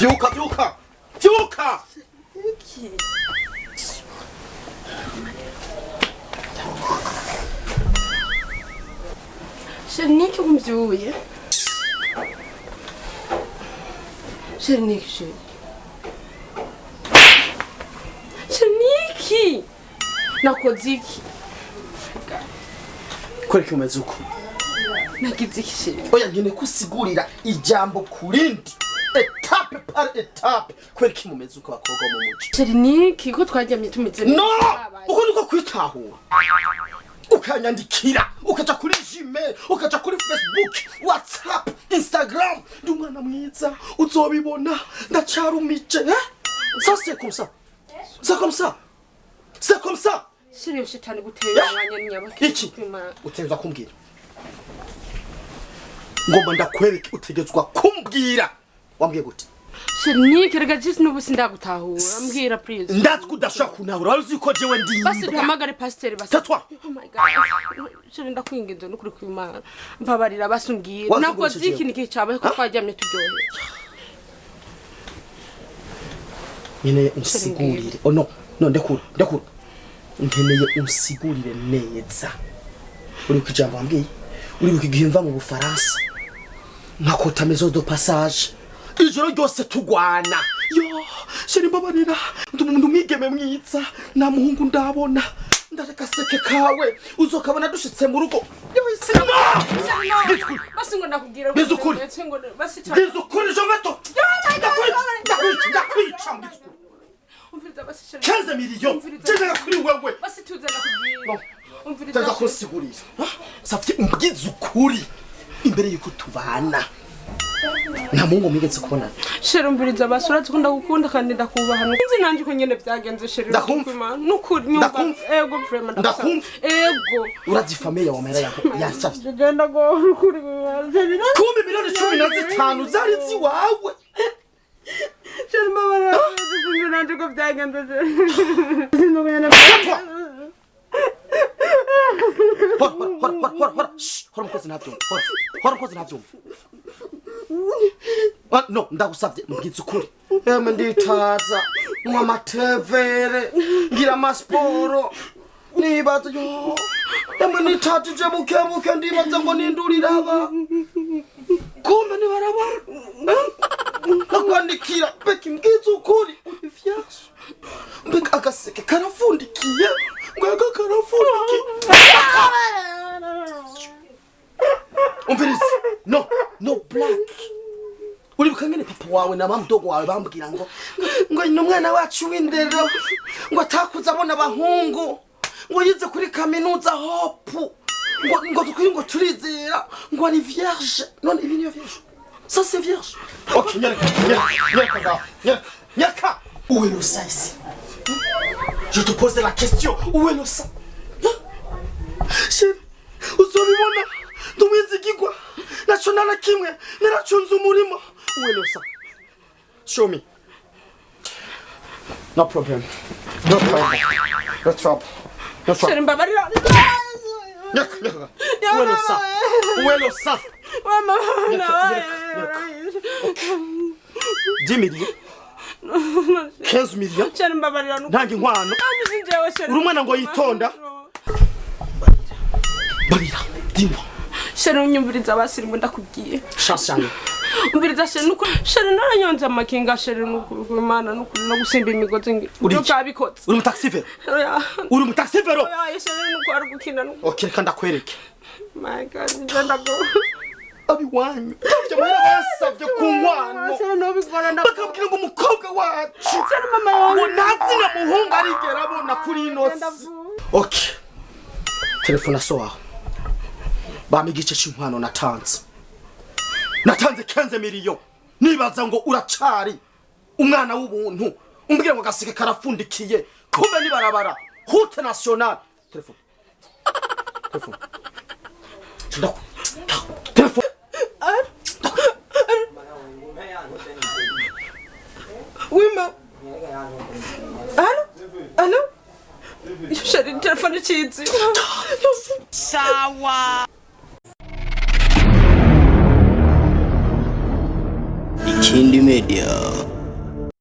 Vyuka, vyuka, vyuka! Iki? Chéri, niki kumvyuye? Chéri, niki, chéri? Chéri, niki? Nakoze iki? Kwereka umeze uko. Nagize iki, chéri? Oya, nkeneye ko usigurira ijambo ku rindi, étape par étape. Kwereka imumeze uko, abakobwa bo mu muji. Chéri, niki, ko twaryamye tumeze neza? No, uko niko kwitahura? Ukanyandikira, ukaja kuri Gmail, ukaja kuri Facebook, WhatsApp, Instagram: "Ndi umwana mwiza, uzobibona, ndacarumije." Eh? Ça c'est comme ça, c'est comme ça, c'est comme ça? Chéri, yo shetani gutera umwanya ni nyabaki. Iki utegerezwa kumbwira, ngomba ndakwereke. Utegerezwa kumbwira, wambwiye gute? Chéri, niki rega? Jisi n'ubu sindagutahura, mbwira please. Ndazi ko udashobora kuntahura. Wari uzi ko jewe ndi Basi imbwa. duhamagare pasiteri basi. Tais-toi. Oh my God. Chéri, ndakwinginze n'ukuri kw'Imana. Mbabarira basi umbwire. Wazi Nakoze ugurisha iki? Niki cabaye, ko twaryamye turyohewe? Nkeneye unsigurire. Oh no, no, ndekura, ndekura. Nkeneye unsigurire neza. Uribuka ijambo wambwiye? Uribuka igihe mva mu Bufaransa, nkakota maison de passage, ijoro ryose tugwana: "Yo chéri, mbabarira, ndi umuntu umwigeme mwiza, nta muhungu ndabona, ndareka seke kawe uzokabona dushitse mu rugo." Yo isi, no! Basi ngo ndakubwira. Mbwiza ukuri. Ndetse ngo basi cyane. Mbwiza ukuri, je vais te, ndakwica, ndakwica, ndakwica. Mbwiza ukuri. Umviriza basi, chéri. 15 millions jengera kuri wewe. Basi tuze ndakubwira. Umviriza. Utaza kunsigurira safye. Umbwize ukuri, imbere yuko tubana nta muhungu mwigeze kubonana? Chéri, umviriza basi. Urazi ko ndagukunda kandi ndakubaha. Nzi nanje ko nyene byagenze, chéri. Ndakumva. Nukuri nyumva. Ndakumva. Ego, vraiment ndagusaba. Ndakumva. Ego. Urazi famille yawe amahera yawe yasavye? Genda go ukuri, chéri. Kumbe miliyoni 15 zari ziwawe. Chéri, mbabarira. Sinzi nanje ko byagenze, chéri. Sinzi uko nyene. Hora, hora, hora, hora, hora. Shh, hora, umukozi ntavyumva. Hora, hora, umukozi ntavyumva. Ah, no, ndagusavye, mbwiza ukuri. Emwe, nditaza, nywa amatevere, ngira amasiporo, nibaza yo, emwe, nitatije buke buke, ndibaza ngo ninduriraba, kumbe nibarabara. Nakwandikira beki: "Mbwiza ukuri, uri vierge?" Mbega agaseke karafundikiye, mbega karafundikiye! Umvirize, no, no black. Uribuka ngene papa wawe na bamudogo wawe bambwira ngo ni umwana wacu w'indero, ngo atakuze abona abahungu, ngo yize kuri kaminuza hopu, ngo dukwiye, ngo turizera ngo ari vierge? None ibi niyo vierge? Ça c'est vierge? Ok, nyereka, nyereka, nyereka ngaho, nyereka, nyereka. Où est le sang ici? Je te pose la question, où est le sang? Chéri, uzobibona, ndumwizigirwa, naco nta na kimwe naracunze umurima. Où est le sang? Show me. No problem, no problem, no trouble, no trouble. Chéri, mbabarira. Nyaka, nyaka. Où est le sang? Où est le sang? Mama. Nyereka, nyereka, nyereka. 10 millions, 15 millions. Chéri, mbabarira nukuri. Ntanga inkwano. Sinjewe, chéri. Uri umwana ngo yitonda. Barira, dis-moi. Chéri, unyumviriza basi rimwe, ndakubwiye. Chance yanjye. Umviriza, chéri, nukuri, chéri, naranyonze amakinga, chéri, nukuri kw'Imana, nukuri, no gusimba imigozi ngi Uri iki? byabikoze. Uri umutaxi-vélo? Oya. Uri umutaxi-vélo? Oya, chéri, nuko ari gukina nuko. Ok, reka ndakwereke. My God, ngenda go. Abiwanyu ndabyo amahera basabye ku nkwano. Chéri, nobikora ndakubwira. Bakabwira ngo umukobwa wacu Chéri, mama wawe. ngo nta zina muhungu arigera abona kuri ino si. Ok, telefone so wawe, bampa igice c'inkwano natanze. Natanze 15 millions, nibaza ngo uracari umwana w'ubuntu. Umbwira ngo agaseke karafundikiye, kumbe nibarabara, route nationale. Telefone, telefone, telefone. Oui, ma. Allô? Allô? Chéri, telefone icitse. Sawa. Ikindi Media.